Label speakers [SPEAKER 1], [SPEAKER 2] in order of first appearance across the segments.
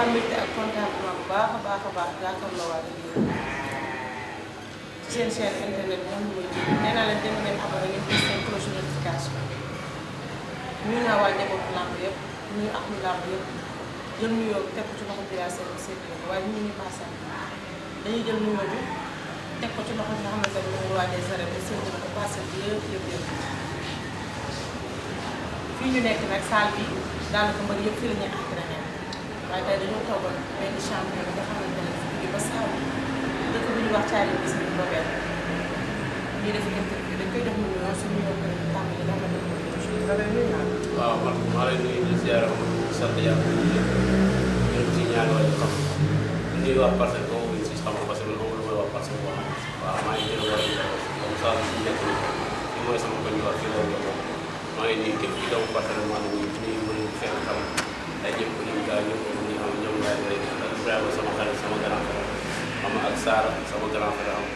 [SPEAKER 1] amaat mbégte ak contentement bu baax a baax jàkkaarloo waa Dëgg ci seen chaîne internet bi mooy nee naa leen dem ngeen abonné ngeen gis seen cloche notification nuyu naa waa njabootu làmb yëpp nuyu ak ñu làmb yëpp jël nuyoo bi teg ko ci loxo bi yaa seen séddale waaye ñu ngi passé dañuy jël nuyoo bi teg ko ci loxo bi nga xamante ne moom waa des arènes bi séddale ko passé bi yëpp fii ñu nekk nag salle bi daanaka mbër yëpp fii la ñuy entraîné waaye tey dañoo toogoon benn champion bi nga xamante ne fii ba salle dëkk bi ñu wax caari bis bi Robert ñuy def interview dañ koy jox mu nuyoo suñu nuyoo ko tàmbali nga xamante ne Robert nuyu naa la.
[SPEAKER 2] waaw man maa lay nuyu di ziar sant yàlla ñun ci ñaari wàllu xam nuyu waa Parcelles boo ko si xam parce que man amul lu may wax Parcelles boo xam waaw maa ngi jël wàllu comme ça si nekk fii mooy sama koñ wax fii loolu la maa ngi nuyu képp ki doomu Parcelles maa ngi nuyu mënuñ fekk xam ay ñëpp ñu gaa ñëpp ñu xam ñoom laay rek Ibrahima sama xarit sama grand frère xam ak Sara sama grand frère am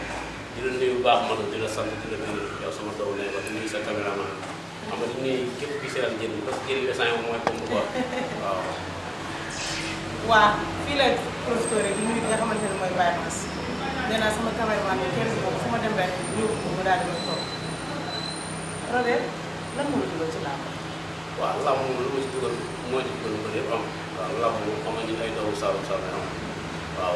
[SPEAKER 2] di la nuyu bu baax man di la sant di la nuyu yow sama doomu lay wax di nuyu sa caméraman xam nga di nuyu képp ki seetal njëriñ parce que njëriñ instant mooy comme quoi waaw.
[SPEAKER 1] waaw fii la profité rek di nuyu nga xamante ne mooy Baye Mass nee naa sama caméraman bi kenn boobu fu ma dem rek yóbbu ko mu daal di ma toog Robert lan moo la dugal ci làmb.
[SPEAKER 2] waaw làmb moom lu ma ci dugal moo ci dugal ba lépp am waaw làmb moom xam nga ñu ay doomu Saalum Saalum am waaw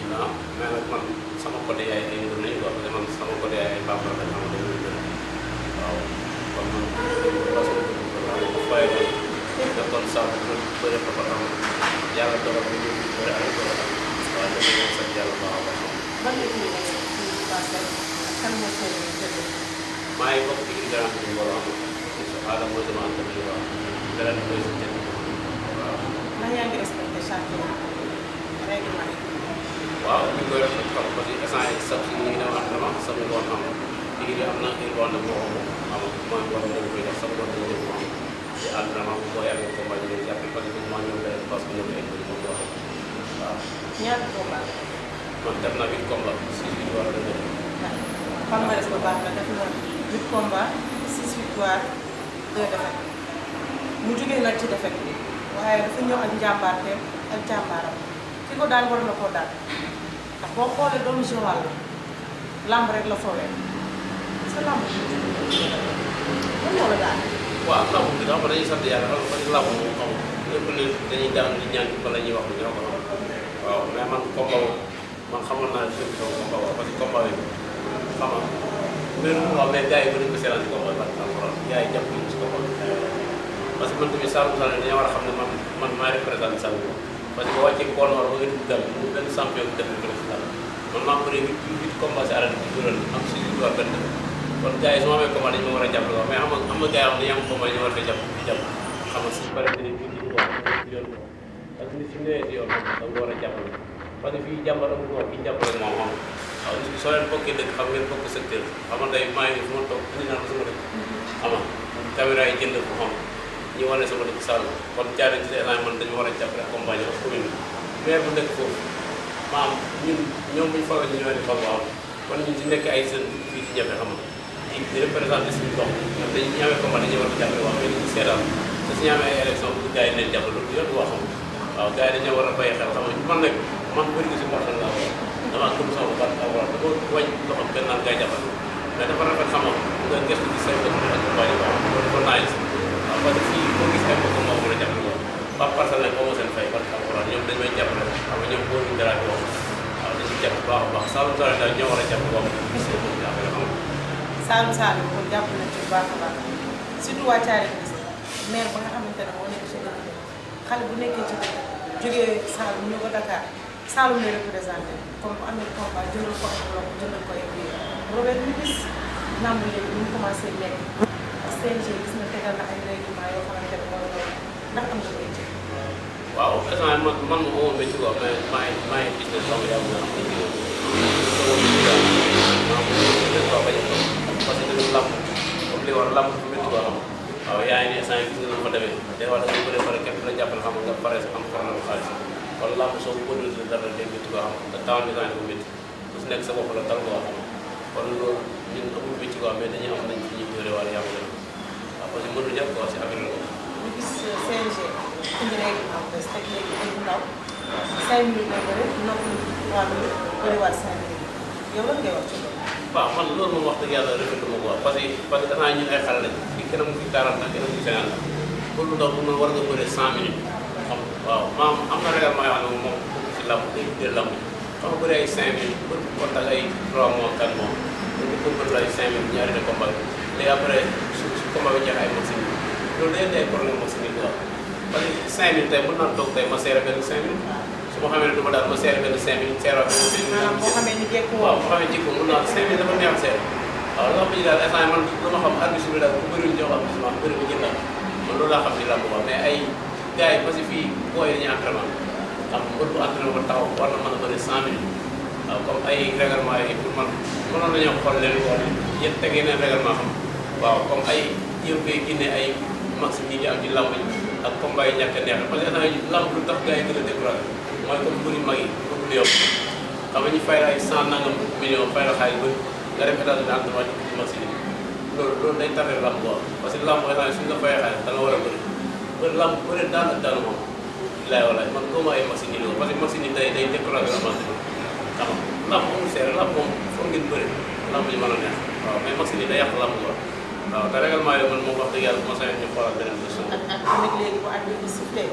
[SPEAKER 2] dinaa mais nag man sama côté yaay ay ngëm nañu quoi parce que man sama côté yaay ay bambara lañ xam dañuy gën waaw kon man parce que bu fayee ko kon Saalum bu bëri ko ba am yàlla dogal bi ñu bëri ay dogal waaw dañuy ñëw sant yàlla baax a baax.
[SPEAKER 1] ban la ñuy nekk ci Parcelles ak kan moo seen jënd.
[SPEAKER 2] maa ngi bokk ci grand bi mbooloo am Adama mooy sama entreprise waaw dara di koy si jënd waaw.
[SPEAKER 1] ndax yaa ngi respecté chaque règlement yi.
[SPEAKER 2] waaw ñu koy def xam parce que instant yii sax ñu ngi dem entraînement sax ñu doon am liggéey am na une bonne boo xam mooy boo xam ne dañ koy def sax doon nañu ko am te entraînement bu boo yàggee combat ñu lay jàppale parce que maa ñëw day parce que ñoom ay mbir moom wax waaw.
[SPEAKER 1] ñaata combat.
[SPEAKER 2] man def na 8 combat 6 victoire la def.
[SPEAKER 1] waaw palmarès ba baax na def na 8 combat 6 victoire 2 défaites mu jugee nag ci défaite bi waaye dafa ñëw ak njàmbaarteem ak jàmbaaram ki ko daal war na koo daal ndax boo xoolee doomu Joal la lamb rek la foowee sa lamb bi lan moo la daal.
[SPEAKER 2] waaw lamb bi xam nga dañuy sant yàlla xam nga lamb moom xam lépp ne dañuy daan di ñaan ba la ñuy wax ñu ko xam waaw mais man combat man xamoon naa ne suñu combat waaw parce que combat bi xam nga mbir mu wax mais gars yi bëri ko seetaan si combat bi alxuraan gars yi jàpp nañu si combat bi parce que man tamit Saalum Saalum dañoo war a xam ne man maay représenté Saalum parce que boo wàccee Kool Noor ba nga dugg dal mu benn champion bi def président man maa bëri 8 combat si arène bi jural am si victoire benn kon gars yi su ma amee combat dañu ma war a jàppale quoi mais am na gars yoo xam ne am combat ñu war a jàpp di jàpp xam nga suñu paree dañuy di yoon parce que nit si ñëwee si yoon da nga war a jàppale parce que fii jàmbar amul wax fii jàppale moom xam waaw nit soo leen bokkee dëkk xam ngeen bokk secteur xam nga day maa ngi fu ma toog indi naa ko sama dëkk xam nga caméra yi jënd ko xam ñu wane sama dëkk Saalum kon jaaree ci élan man dañu war a jàppale accompagner ak commune bi maire bu dëkk foofu maam ñun ñoom bu ñu faral ñu ñëwee di fal waaw kon ñun si nekk ay seen fii di jafe xam nga di représenté suñu gox ñoom dañu ñaamee combat dañuy war a jàppale wax mais dañuy seetaan te su ñu amee ay élection bu gars yi leen jàppale loolu yoon wax xam waaw gars yi dañoo war a bàyyi xel xam nga man nag man bëri ko si Parcelles laa wax damaa gëm sama bopp ak war dafa wàññi loxo benn naan gars yi jàppale mais dafa rafet xam nga gëstu ci say bopp ak bàyyi waaw loolu dafa naaj waaw parce que fii boo gis ay mbokk moo mën a jàppale woon waa Parcelles nag boo seen fay parce que alxuraan ñoom dañu may jàppale xam nga ñoom boo ñu dara di wax waaw dañuy jàpp bu baax a baax Saalum Saalum daal ñoo war a jàpp boobu gis nga boobu jàppale xam nga
[SPEAKER 1] Saalum Saalum kon jàpp nañ ci bu baax a baax surtout waa Thiaré gis maire ba nga xamante ne moo nekk ci dëkk bi xale bu nekkee ci dëkk jógee Saalum ñëw ba Dakar Saalum lay représenté comme bu amee combat jëndal ko ak loxo jëndal ko yëpp yi Robert ñu gis namb léegi ñu commencé nekk CNG gis na tegal na ay règlement yoo xamante ne moo la ndax am nga métier.
[SPEAKER 2] waaw instant man ma amoon métier quoi mais maa ngi business boo xam ne yaa ngi parce que dañu lamb comme li war a lamb métti quoi xam waaw yaa ngi ne instant yi gis nga nu ma demee des fois da nga bëri pare kenn la jàppale xam nga pare am problème xaalis kon lamb soo ko bëri dara day métti quoi xam nga temps bi ko métti ku si nekk sa bopp la tal quoi xam kon loolu ñun amul métier quoi mais dañuy am nañ ci ñuy bëri wala yaa ngi waaw parce que mënu ñàkk quoi si affaire la
[SPEAKER 1] ñu gis CNG indi règlement bu bees teg léegi ay ndaw 5 minutes lay bëri noppi 3 minutes bëriwaat 5 minutes yow lan ngay wax ci loolu.
[SPEAKER 2] waaw man loolu moom wax dëgg yàlla rafetlu ma ko wax parce que danaa ñun ay xale lañ fi kenn mu fi 40 ans kenn mu fi 50 ans pour lu ndaw pour man war nga bëre 100 minutes xam waaw maam am na règlement yoo xam ne moom bëgg si lamb day tuddee lamb xam nga bëri ay 5 minutes bëri contact ay 3 mois 4 mois dañu ko bëri ay 5 minutes ñaari de combat bi léegi après su combat bi jeex ay machine loolu day day problème machine yi quoi parce que 5 minutes tey mën naa toog tey ma seere benn 5 minutes su ma xamee ne du ma daal ma seere benn 5 minutes seere benn 5 minutes.
[SPEAKER 1] maanaam boo xamee ni jékku
[SPEAKER 2] waaw boo xamee jékku mën naa 5 minutes dafa neex a seere waaw lamb ji daal instant man lu ma xam arbitre bi daal bu bëriwul jox avertissement bëri bu jënd man loolu laa xam ci lamb quoi mais ay gars yi parce que fii booy dañuy entraînement xam mbër bu entraînement ba taxaw war na mën a bëri 100 minutes waaw comme ay règlement yi pour man mënoon nañoo xool leen wala yéen teg yeneen règlement xam waaw comme ay yëpp ngay génne ay maxime yi di am ci lamb yi ak combat yi ñàkk a neex parce que instant yii lamb lu tax gars yi gën a découragé mooy comme bëri mag yi bëgg lu yomb xam nga ñu fay ay 100 nangam millions fay la xaalis bëri nga def état de entraînement ci machine yi loolu day tardé lamb quoi parce que lamb instant suñ la fayee xaalis da nga war a bëri lamb bëri daan ak daanu moom bilaay walaay man góob ay machine yi la parce que machine yi day découragé avance xam nga lamb amul seere lamb moom foog ngeen bëri lamb ji mën a neex waaw mais machine yi day yàq lamb quoi waaw te règlement yi man moom wax dëgg yàlla mos a ñu xoolal beneen position.
[SPEAKER 1] ak tamit léegi bu arbitre bi sifflé.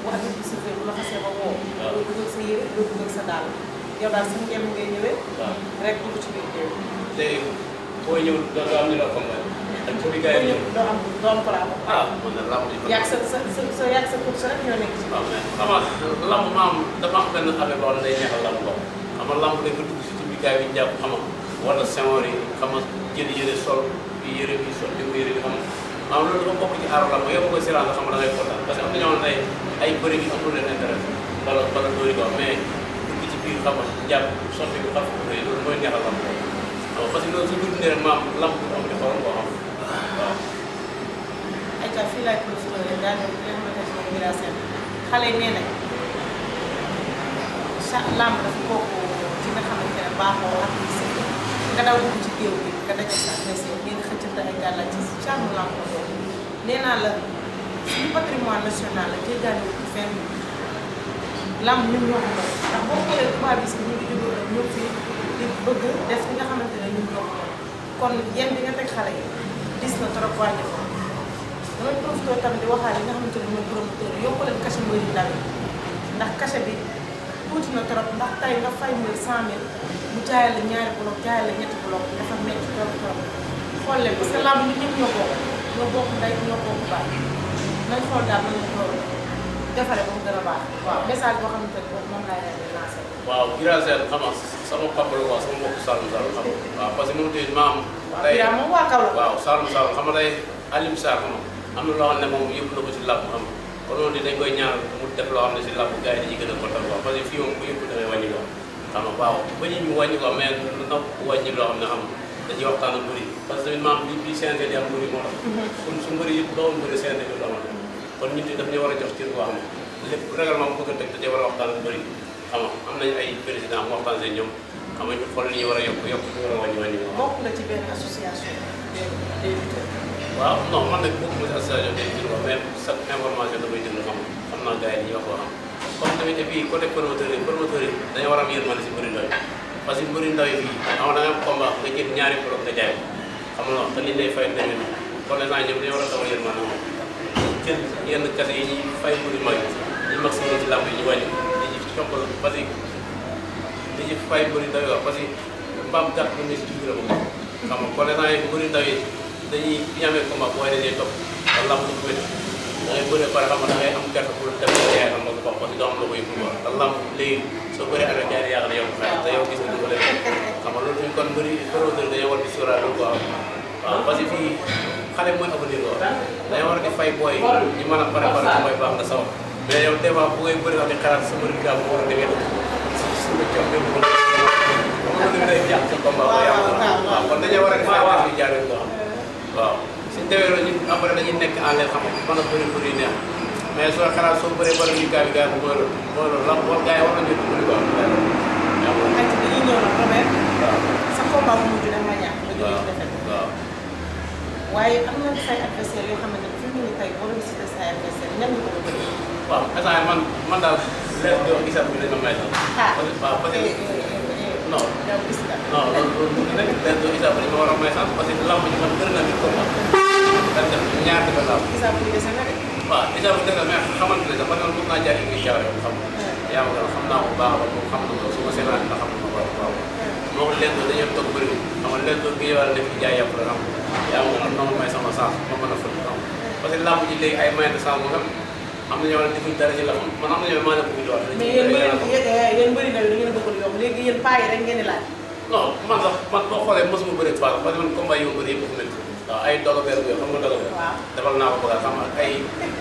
[SPEAKER 1] bu arbitre bi sifflé bu la xasee ba woo.
[SPEAKER 2] waaw
[SPEAKER 1] doo dugg sa yére doo dugg sa dàll. yow daal suñu ngeen ngay ñëwee.
[SPEAKER 2] waaw
[SPEAKER 1] rek dugg ci biir géew.
[SPEAKER 2] léegi boo ñëw doo am ñu la combat ak pour gars yi ñëw
[SPEAKER 1] doo am problème.
[SPEAKER 2] ah man de lamb ji.
[SPEAKER 1] yàgg sa yàgg sa course rek ñoo nekk ci.
[SPEAKER 2] waaw mais xam nga lamb maam dafa am benn affaire boo xam ne day neexal lamb ko xam nga lamb dañ ko dugg si ci biir gars yi ñu jàpp xam nga wala sengoor yi xam nga jël yére sol bi yére bi sol di ko yére bi xam nga maanaam loolu dafa bokk ci aaru lamb yow koy séran nga xam nga da ngay kontaan parce que am na ñoo xam ne ay bëri bi amul leen intérêt bala dóori ko mais dugg ci biir xam nga jàpp sotti bi xar fu loolu mooy neexal lamb ko parce que loolu su dul rek maam lamb bu am di xorom koo xam waaw
[SPEAKER 1] ayca fii laay profité rek daal di li nga xamante ne moom Bira Sène xale yi nee nañ lamb dafa bokk ci nga xamante ne baaxoo ak nga daw dugg ci géew bi nga daje sa adversaire ngeen xëccante ay gàllaaj ci charme lamb la boobu nee naa la suñu patrimoine national la jéggaani wu fenn lamb ñun ñoo ko moom ndax boo xoolee tubaab yi si ñu ngi juddoo rek ñëw fii di bëgg def li nga xamante ne ñun ñoo ko moom kon yéen bi nga teg xale yi dis na trop wàññi ko damay profité tamit di waxaale li nga xamante ne mooy promoteur yi yokk leen cachet mbëri ndaw yi ndax cachet bi tuuti na trop ndax tey nga fay 100 000 mu jaayal la ñaari bloc jaayal la ñetti bloc dafa métti trop xool leen parce que lamb ñun ñëpp ñoo bokk ndey ñoo bokk baay nañ xool daal nañ ko defaree ba mu gën a baax. waaw message boo xamante ne moom laay leen di lancé.
[SPEAKER 2] waaw Bira Sène xam nga sama papa la quoi sama mbokku Saloum Saloum xam nga waaw parce que moom tamit maam.
[SPEAKER 1] waaw Bira moom waa Kaolack.
[SPEAKER 2] waaw Saloum Saloum xam nga day Alioune Sarr xam nga am na loo xam ne moom yëpp na ko ci làmb xam nga kon loolu dañ koy ñaanal mu def loo xam ne si làmb gars yi dañuy gën a kontaan quoi parce que fii moom ku yëpp da ngay wàññi ko xam nga waaw ba ñu wàññi ko mais lu tax wàññi loo xam ne xam nga dañuy waxtaan ak mbëri parce que tamit maam bi CNG di am mbëri moo tax su mbëri yëpp doon mbëri CNG bi la amal kon nit ñi daf ñu war a jox cër boo xam ne lépp règlement bu bëgg a teg da cee war a waxtaan ak mbëri xam nga am nañu ay président mu waxtaan see ñoom xam nga ñu xool li ñu war a yokk ñu war a wàññi
[SPEAKER 1] bokk nga ci benn association des lutteurs.
[SPEAKER 2] waaw non man nag bokkuma ci association des lutteurs mais chaque information damay déglu xam naa gars yi ñuy wax ko xam comme tamit et puis côté promoteur yi dañoo war a am yërmande si mbëri ndaw yi parce que mbëri ndaw yi fii xam nga da nga am combat nga jël ñaari bloc nga jaay xam nga te nit day fay demee kon les gens ñoom dañoo war a dawal yërmande moom jël yenn kase yi ñuy fay mbëri mag yi ñu maximum ci làmb yi ñu wàññi dañuy coppal parce que dañuy fay mbëri ndaw yi parce que mbaam gàtt bu ne si tuuti la moom xam nga kon les gens yi mbëri ndaw yi dañuy ñaamee combat booy dañuy topp wala lamb lu ko métti da ngay bëree pare xam nga da ngay am gerte pour dem sa yaay xam nga ko parce que doo am la ko yëngu quoi te lamb léegi soo bëree avec jaay yàlla na yow xëy te yow gis nga ko leen xam nga loolu tamit kon bëri promoteur dañoo war di sóoraale quoi waaw parce que fii xale mooy avenir quoi dañoo war di fay booy ñu mën a préparé ko mooy baax nga sawar mais yow des fois bu ngay bëri wax di xalaat sa bëri gaa bu war a demee suñu cox bi mu day jàpp sa combat waaw kon dañoo war a di fay def yu jaar quoi waaw suñ demee loolu ñun après dañuy nekk en l'air xam nga mën a bëri bëri neex mais soo xalaat soo bëree bëri ñu gaa bi gaa bi mooy loolu lam boo gaa yi war nañu dimbali quoi
[SPEAKER 1] xëy na dañuy ñëw nag Robert.
[SPEAKER 2] waaw
[SPEAKER 1] sa combat bu mujj dama ñàkk ba jógee ci defet.
[SPEAKER 2] waaw
[SPEAKER 1] waaye am na say adversaire yoo xamante ne fi mu ne tey boo doon cité say adversaire ñan nga ko bëgg.
[SPEAKER 2] waaw instant man daal lees doo gisal bi dañ ma may sax. waaw parce que non
[SPEAKER 1] yow gis nga.
[SPEAKER 2] non loolu nag lees doo gisal bi dañ ma war a may sax parce que lamb ji man bëri na nit comme man. dañ def ñaar di ko lamb.
[SPEAKER 1] gisal bu dese na de.
[SPEAKER 2] waaw gisal bu dese mais xamante ne sax parce que man mën naa jaay ngi jaww yow xam nga. yaa ma gën a xam naa bu baax a baax moom xam na ko su ma seetaan dina xam na ko waaw. moo ko lees doo dañoo toog bëri xam nga lees doo bi yow la nekk di jaay yàpp rek xam yaa ma gën a noonu may sama sens ma mën a fël xam parce que lamb ji léegi ay moyen de sens moo am na ñoo defuñ dara ci la xam man am na ñoo maa la bëgg doon.
[SPEAKER 1] mais yéen bëri na da ngeen a bëgg yomb léegi yéen paa yi rek ngeen di laaj.
[SPEAKER 2] non man sax man boo xoolee mosuma bëri Fass parce que man combat yi ma bëri yëpp métti waaw ay dogobeer yooyu xam nga dogobeer. waaw defal naa ko bëgg a xam ak ay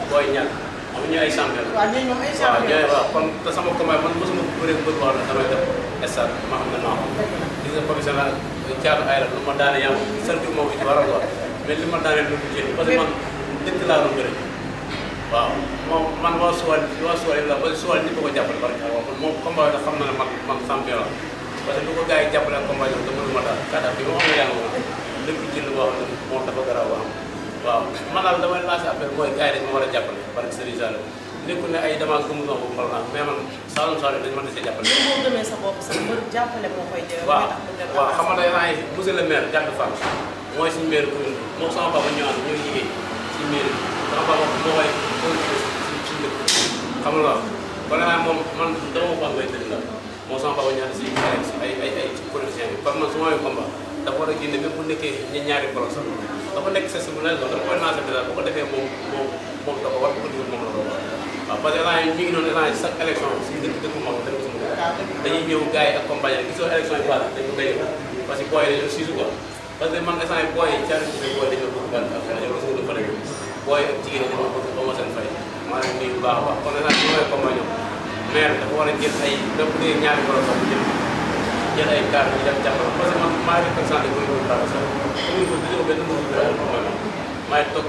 [SPEAKER 2] booy ñàkk am ñu ay champion.
[SPEAKER 1] waaw ñooñu ñoom ay champion
[SPEAKER 2] waaw kon te sama combat man mosuma bëri bëri boo xam ne damay def stade ma xam ne naa ko. gis nga professionnel caatu ay la lu ma daane yaa ngi sant moom ci war a war mais li ma daane lu jël parce que man dëkk laa doon bëri waaw moom man waa Suwal yi la ba Suwal ñi ko jàppale barke waaw moom combat yi xam na ne man champion la parce que du ko gars yi jàppale ak combat yi te mënuma daal kàddaa bi moom am na yàlla moom lépp jël boo xam ne moom dafa garaaw am waaw man daal damay lancé appel mooy gars yi dañ ma war a jàppale barke Serigne Saliou nekkul ne ay damaa gëmu sama bopp naa mais man Saloum dañ ma desee jàppale
[SPEAKER 1] boo gëmee sa bopp sax mbër jàppale moo koy jël
[SPEAKER 2] waaw xam nga day naa monsieur le maire Diatta Fall mooy suñu maire commune moom sama papa ñëwaat ñooy liggéey ci maire sama papa moo koy ci dëkk xam nga kon nag moom man dama ko am ngay dëgg la moom sama papa ñaata si ay politiciens yi parce que man su ma amee combat dafa war a génne même bu nekkee ñaari borom sax dafa nekk sensibiliser dafa koy lancer déjà bu ko defee moom dafa war ko digal moom la ko waaw parce que état yi mi ngi noonu état yi chaque élection suñu dëkk moom dañuy ñëw gars yi accompagné gisoo élection yi baax dañ ko béy parce que booy dañoo siisu quoi parce que man instant yi booy yi caari booy dañoo bëgg ban affaire yow gis nga du fa nekk booy ak jigéen ñi dañoo bëgg ba ma seen fay maa leen nuyu bu baax a baax kon instant yi mooy comme ñoom maire dafa war a jël ay lépp dee ñaari borom sax jël ay gaar yi dem jàppale parce que man maa ngi représenté ko ñu travé sax commune ko gisoo benn mënu dara mooy man maay toog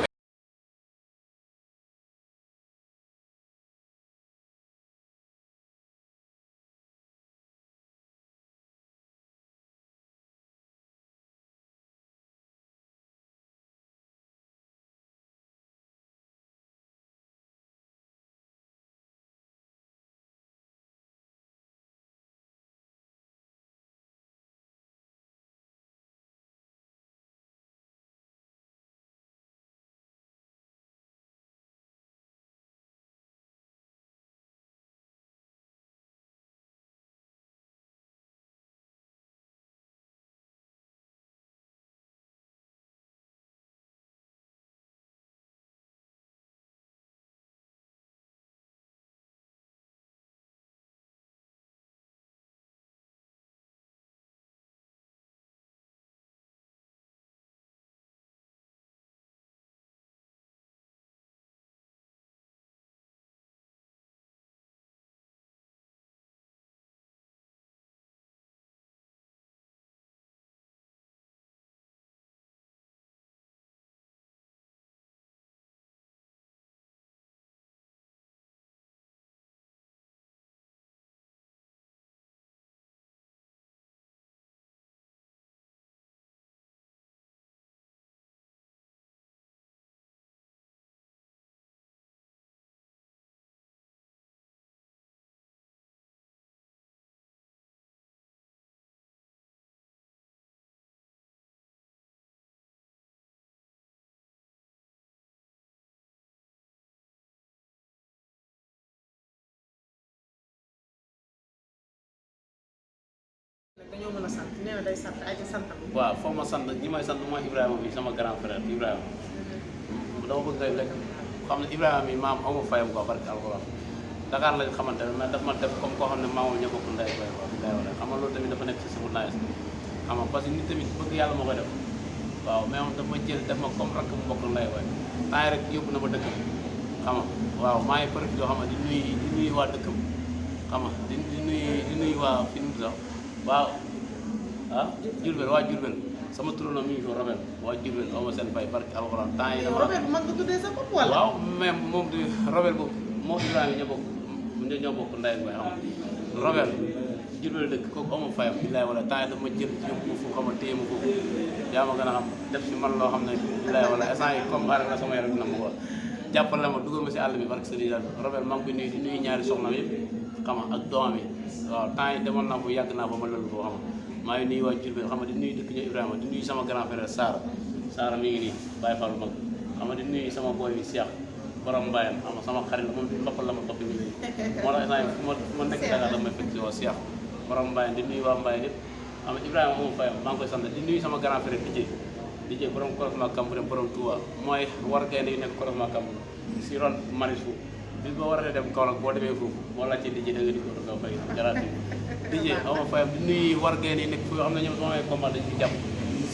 [SPEAKER 1] dañoo mën a sant nee na day sant ay ci santam.
[SPEAKER 2] waaw foo ma sant ñi may sant mooy Ibrahima bi sama grand frère Ibrahima dama bëgg rek xam ne Ibrahima bi maam aw ma fayam quoi barke alxuraan Dakar lañ xamante ne mais daf ma def comme koo xam ne maamoom ñoo bokk ndey bay quoi day wala xam nga loolu tamit dafa nekk si sama naaj xam nga parce que nit tamit bëgg yàlla moo koy def waaw mais moom dafa ma jël def ma comme rakk mu bokk ndey bay temps rek yóbbu na ma dëkkam xam nga waaw maa ngi profité yoo xam ne di nuyu waa dëkkam xam nga di nuyu waa fi mu sax waaw ah Diourbel waa Diourbel sama turandoo mi ngi fi Robert waa Diourbel aw ma seen fay barke alxuraan temps yi dama
[SPEAKER 1] Robert mag nga tuddee sa bopp wala.
[SPEAKER 2] waaw même moom du Robert boobu moo Ibrahima ñoo bokk ndey ak bay xam Robert Diourbel dëkk kooku aw ma fayam bilaay wala temps yi dama jël yóbbu ko foofu xam nga téye ma foofu yaa ma gën a xam def si man loo xam ne bilaay wala instant yi comme aar na sama yaram dina ma ko jàppale ma dugal ma si àll bi barke Serigne Robert maa ngi koy nuyu di nuyu ñaari soxna yëpp xam nga ak doomam yi waaw temps yi demoon naa ko yàgg naa ba ma loolu foo xam nga maa ngi nuyu waa Diourbel xam nga di nuyu dëkk ñu Ibrahima di nuyu sama grand frère Saara mi ngi nii Baye Fall mag xam nga di nuyu sama boy bi Cheikh borom Mbayam xam nga sama xarit la moom toppal la ma topp mi nii moo tax instant fu ma nekk Dakar la may fekk si waa Cheikh borom Mbayam di nuyu waa Mbayam yëpp xam nga Ibrahima moom fayam maa ngi koy sant di nuyu sama grand frère DJ borom Korosma Kambouré borom Touba mooy war gaynde yu nekk Korosma Kambouré si ron Marichou bis boo war a dem Kaolack boo demee foofu boo laajtee DJ da nga di ko nga fay garaati DJ aw ma fayam di nuyu war gaynde yi nekk foofu xam ne ñoom sama ay combat dañ ci jàpp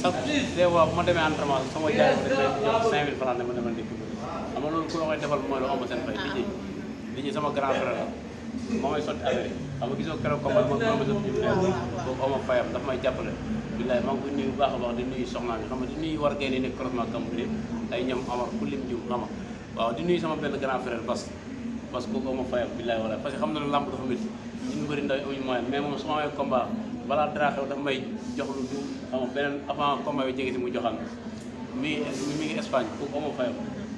[SPEAKER 2] chaque des fois bu ma demee entraînement sama jaay ma dañ may jox 5000 francs ne ma demal ndékki xam nga loolu ku la koy defal mooy lu am seen fay DJ sama grand frère la moo may sotti affaire yi xam nga gisoo keroog combat ma ma sotti ñu boobu aw ma fayam daf may jàppale billaay maa ngi koy nuyu bu baax a baax di nuyu soxnaa bi xam nga di nuyu war gaynde yi nekk Korosma Kambouré ay ñoom Amar ku lim jiw xam nga waaw di nuyu sama benn grand frère parce que kooku ma fayam billaay wala parce que xam na ne lamb dafa métti ñu bëri ndaw amuñu moyen mais moom su ma amee combat balaa dara xew dafa may jox lu du xam nga beneen avant combat bi jege si mu joxal mi ngi Espagne kooku ma fayam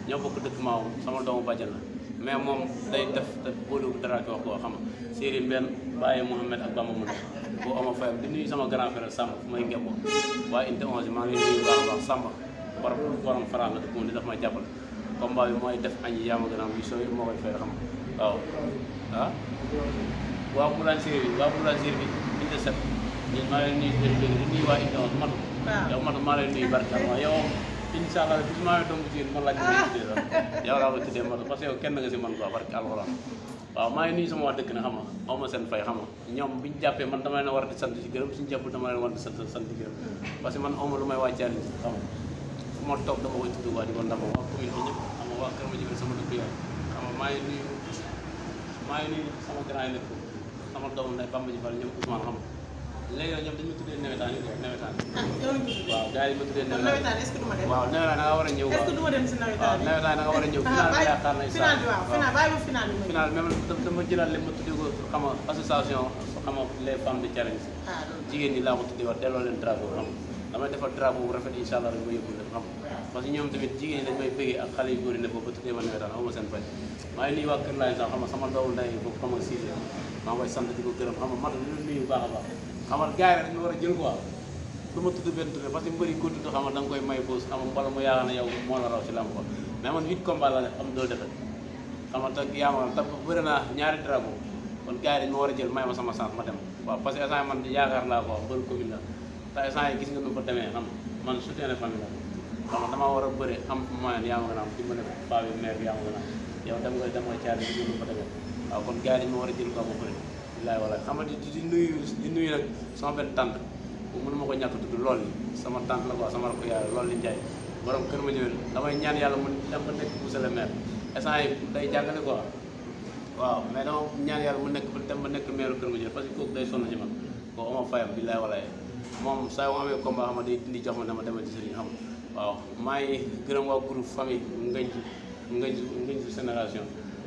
[SPEAKER 2] ñoo bokk dëkk maaw sama doomu bàjjan la mais moom day def te boolu dara ki wax koo xam nga Serigne Mbène Baye Mouhamed ak Bamba mu ne boo ama fayam di nuyu sama grand frère Samba fu may ngebbo waaye inte 11 maa ngi nuyu baax a baax Samba borom France la dëkk moom di daf may jàppale combat bi mooy def añ yaama gën a am yu sooy moo koy fay xam waaw waaw boulangerie bi inte set ñun maa ngi nuyu di nuyu waa inte 11 matu yow matu maa lay nuyu barka yow incha allah bis maa ngi doon jigéen man laaj ma tuddee sax yow laa koy tuddee matu parce que yow kenn nga si man quoi barke alxuraan waaw maa ngi nuyu sama waa dëkk na xam nga aw ma seen fay xam nga ñoom bi ñu jàppee man dama leen war di sant ci gërëm suñu jàppul dama leen war di sant ci gërëm parce que man aw ma lu may wàccaale xam nga fu ma toog dama koy tudd waa di ko ndam waa commune bi ñëpp xam nga waa Kër Madiabel sama dëkk yaay xam nga maa ngi nuyu sama grand yi nekk sama doomu nday Bamba ji Fall ñoom Ousmane xam nga léegi nag ñoom dañu ma tuddee nawetaan yi waaw gars yi ma tuddee nawetaan est-ce que du ma dem waaw nawetaan da nga war a ñëw est-ce que du ma dem si nawetaan waaw nawetaan da nga war a ñëw final bi yaakaar nañ final bi waaw final bàyyi ba final bi final même dama jëlaat lépp ma tuddee ko xam nga association xam nga les femmes de challenge jigéen ñi laa ko tuddee wax delloo leen drapeau xam nga damay defal drapeau bu rafet incha allah rek ma yóbbu leen xam nga parce que ñoom tamit jigéen ñi dañ may bëggee ak xale yu góor yi ne boobu ba tuddee ma nawetaan aw ma seen fay maa ngi nuyu waa Kër Laay sax xam nga sama doomu nday boobu xam nga Cissé maa ngi koy sant di ko gërëm xam nga mat li leen nuyu baax a baax xam nga gars yi dañu war a jël quoi du ma tudd benn tournée parce que mbëri ko tudd xam nga da nga koy may boos xam nga mbala mu yaakaar ne yow moo la raw ci lamb ko mais man 8 combats la def am 2 défaites xam nga te yaa ma te bëri naa ñaari drapeau kon gars yi dañu ma war a jël may ma sama chance ma dem waaw parce que instant man yaakaar laa quoi bëri commune la te instant yi gis nga nu ko demee xam man soutien de famille la xam nga damaa war a bëri am moyen yaa ma gën a am dimbale paa bi maire bi yaa ma gën a am yow dem nga caari gis nga nu ko demee waaw kon gars yi dañu ma war a jël quoi ba bëri bilaay wala xam nga di nuyu nag sama benn tante bu mënu ma ko ñàkk tudd lool li sama tante la quoi sama rakk yaay lool li Njaay borom Kër Madiabel damay ñaan yàlla mu dem ba nekk monsieur le maire instant yi day jàngale quoi waaw mais dama ñaan yàlla mu nekk ba dem ba nekk maire Kër Madiabel parce que kooku day sonn ci man kooku ama fayam bilaay wala moom saa yu ma amee combat xam nga day dindi jox ma dama demal ci sëriñ xam waaw maa ngi gërëm waa groupe famille ngañ su génération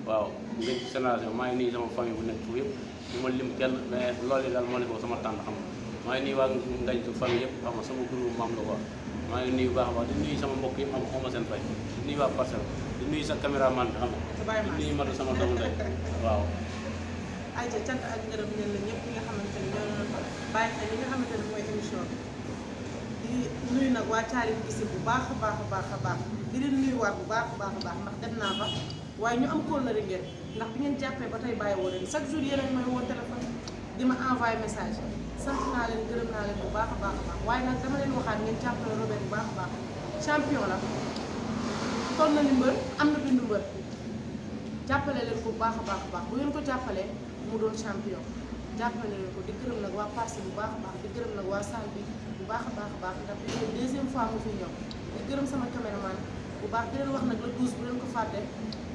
[SPEAKER 2] waaw ngañ su génération maa ngi nuyu sama famille bu nekk foofu yëpp du ma lim kenn mais loolu daal moo ne ko sama tànn xam nga maa ngi nuyu waa ngañ su famille yëpp xam nga sama groupe maam la quoi maa ngi nuyu baax a baax di nuyu sama mbokk yëpp xam nga seen fay di nuyu waa Parcelles di nuyu sa caméraman bi xam nga di nuyu Madu sama doomu ndey waaw
[SPEAKER 1] ay ca cant ak ngërëm ñeen la ñëpp ñi nga xamante ne ñoo doon bàyyi xel li nga xamante ne mooy émission bi di nuyu nag waa Thialy Gissé bu baax a baax a baax a baax di leen nuyuwaat bu baax a baax a baax ndax dem naa fa waaye ñu am kóllëre ngeen ndax bi ngeen jàppee ba tey bàyyi woo leen chaque jour yéen a may woo téléphone di ma envoyé message sant naa leen gërëm naa leen bu baax a baax a baax waaye nag dama leen waxaat ngeen jàppale Robert bu baax a baax champion la toll na ni mbër am na bindu mbër jàppale leen ko bu baax a baax a baax bu ngeen ko jàppalee mu doon champion jàppale leen ko di gërëm nag waa Parcelles bu baax a baax di gërëm nag waa salle bi bu baax a baax a baax ndax deuxième fois mu fi ñëw di gërëm sama caméraman bu baax di leen wax nag le 12 bu leen ko fàtte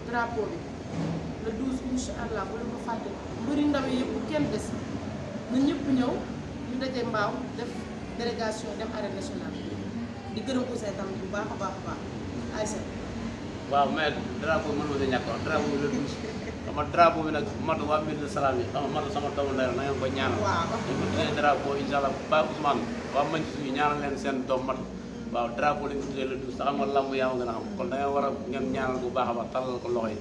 [SPEAKER 1] drapeau bi le 12 incha allah bu leen ko fàtte mbëri ndaw yi yëpp kenn des na ñëpp ñëw ñu daje mbaaw def délégation dem arène nationale di gërëm Ousseyn tamit bu baax a baax a baax Aïssa
[SPEAKER 2] waaw mais drapeau bi mën ma sa ñàkk wax drapeau bi le 12 xam nga drapeau bi nag matu waa mbir de salaam yi xam nga matu sama doomu ndey na ngeen ko ñaanal ñu ko tuddee drapeau incha allah ba Ousmane waa mañ suñu ñaanal leen seen doom matu waaw drapeau lañ ko tuddee le 12 te xam nga lamb yaa ma gën a xam kon da nga war a ngeen ñaanal bu baax a baax tàllal ko loxo yi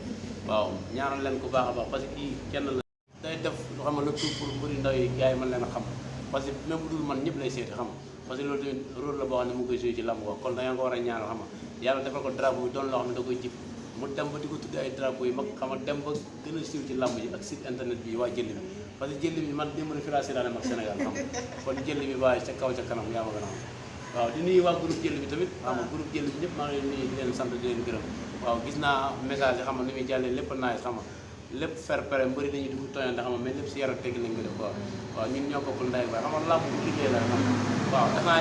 [SPEAKER 2] waaw ñaanal leen ko baax a baax parce que kii kenn la day def lu xam nga le tout pour mbëri ndaw yi gars yi mën leen a xam parce que même bu dul man ñëpp lay seeti xam parce que loolu tamit rôle la boo xam ne mu ngi koy joué ci lamb ko kon da nga ko war a ñaanal xam nga yàlla defal ko drapeau bi doon loo xam ne da koy jib mu dem ba di ko tuddee ay drapeau yi mag xam nga dem ba gën a siiw ci lamb ji ak site internet bi waa jëlli bi parce que jëlli bi man démb na fi laa seetaane mag Sénégal xam kon jëlli bi waaye ca kaw ca kanam yaa ma gën a xam waaw di nuyu waa groupe jëlli bi tamit xam nga groupe jëlli bi ñëpp maa ngi leen nuyu di leen sant di leen gërëm waaw gis naa message yi xam nga ni muy jàllee lépp naaj xam nga lépp fair play mbëri dañuy dugg tooñante xam nga mais lépp si yar ak tegg nañ ko def quoi waaw ñun ñoo bokkul ndey baay xam nga lamb bu liggéey la xam waaw def naa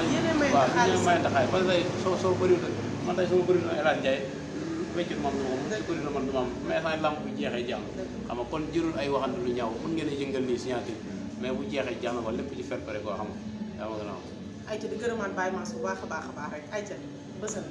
[SPEAKER 2] waaw ñu mayante xaalis parce que tey soo bëriwul man tey sama bëriwul El Hadj Ndiaye wéccul moom duma moom si bëriwul man duma am mais saa lamb bu jeexee jeex na xam nga kon jërul ay waxante lu ñaaw mën ngeen a yëngal nii signature mais bu jeexee jeex na ko lépp ci fair play koo xam nga yaa ma gën a am
[SPEAKER 1] ayca di gërëmaat Baye Mass bu baax a baax rek ayca bësal